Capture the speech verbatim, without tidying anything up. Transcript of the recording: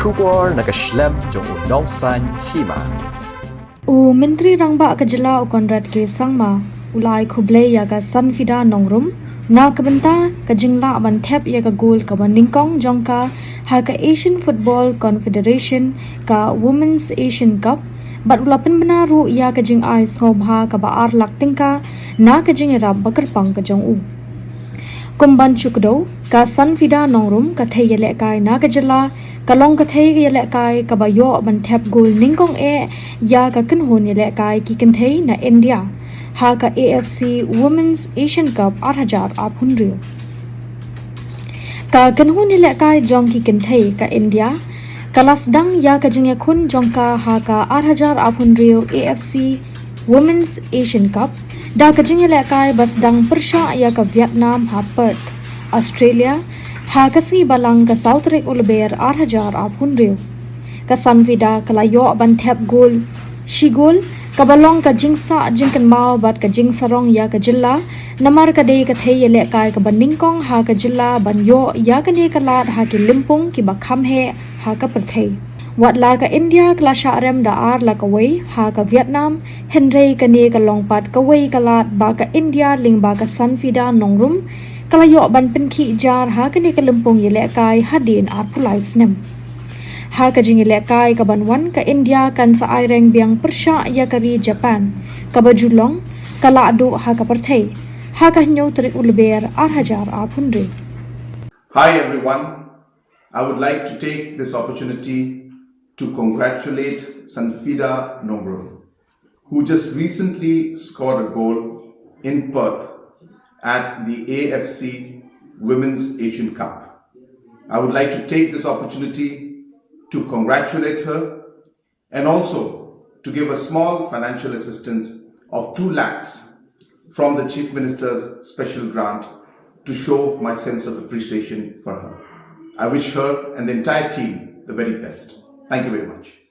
Khubor na ka shlem jong u Nongsaiñ Hima. U Myntri Rangbah ka Jylla u Conrad K Sangma u la ai khublei ïa ka Sanfida Nongrum na ka bynta ka jinglah ban thep ïa ka gol kaba nyngkong jong ka ha ka Asian Football Confederation ka Women's Asian Cup, bad u la pynbna ruh ïa ka jingai sngewbha kaba ar lak tyngka na ka jingïarap ba kyrpang ka jong u. Kum ban shu kdew, ka Sanfida Nongrum, ka thei ïalehkai na ka jylla, ka long ka thei ïalehkai kaba ïoh ban thep gol nyngkong eh ïa ka kynhun ïalehkai ki kynthei na India ha ka A F C Women's Asian Cup ar hajar arphew hynriew. Ka kynhun ïalehkai jong ki kynthei ka India ka la sdang ïa ka jingïakhun jong ka ha ka ar hajar arphew hynriew A F C Women's Asian Cup da ka jingïalehkai ba sdang pyrshah ïa ka Vietnam ha Perth, Australia, ha ka sngi Balang ka saw tarik u Lber ar hajar arphew hynriew. Ka Sanfida ka la ïoh ban thep gol shi gol, kaba long ka jingsah jingkynmaw bad ka jingsarong ïa ka jylla, namar ka dei ka thei ïalehkai kaba nyngkong ha ka jylla ban ïoh ïa kane ka lad ha ki lympung kiba kham heh ha ka pyrthei. Wat la ka India ka la shah rem da ar la kawei ha ka Vietnam, hynrei kane ka long pat kawei ka lad ba ka India lyngba ka Sanfida Nongrum ka la ïoh ban pynkhih jar ha kane ka lympung ïalehkai hadien arphew lai snem. Ha ka jingïalehkai kaban wan, ka India kan sa aireng biang pyrshah ïa ka ri Japan, kaba ju long ka lahduh ha ka pyrthei, ha ka hynñiew tarik u Lber ar hajar arphew hynriew. Hi everyone, I would like to take this opportunity to congratulate Sanfida Nongrum, who just recently scored a goal in Perth at the A F C Women's Asian Cup. I would like to take this opportunity to congratulate her and also to give a small financial assistance of two lakhs from the Chief Minister's special grant to show my sense of appreciation for her. I wish her and the entire team the very best. Thank you very much.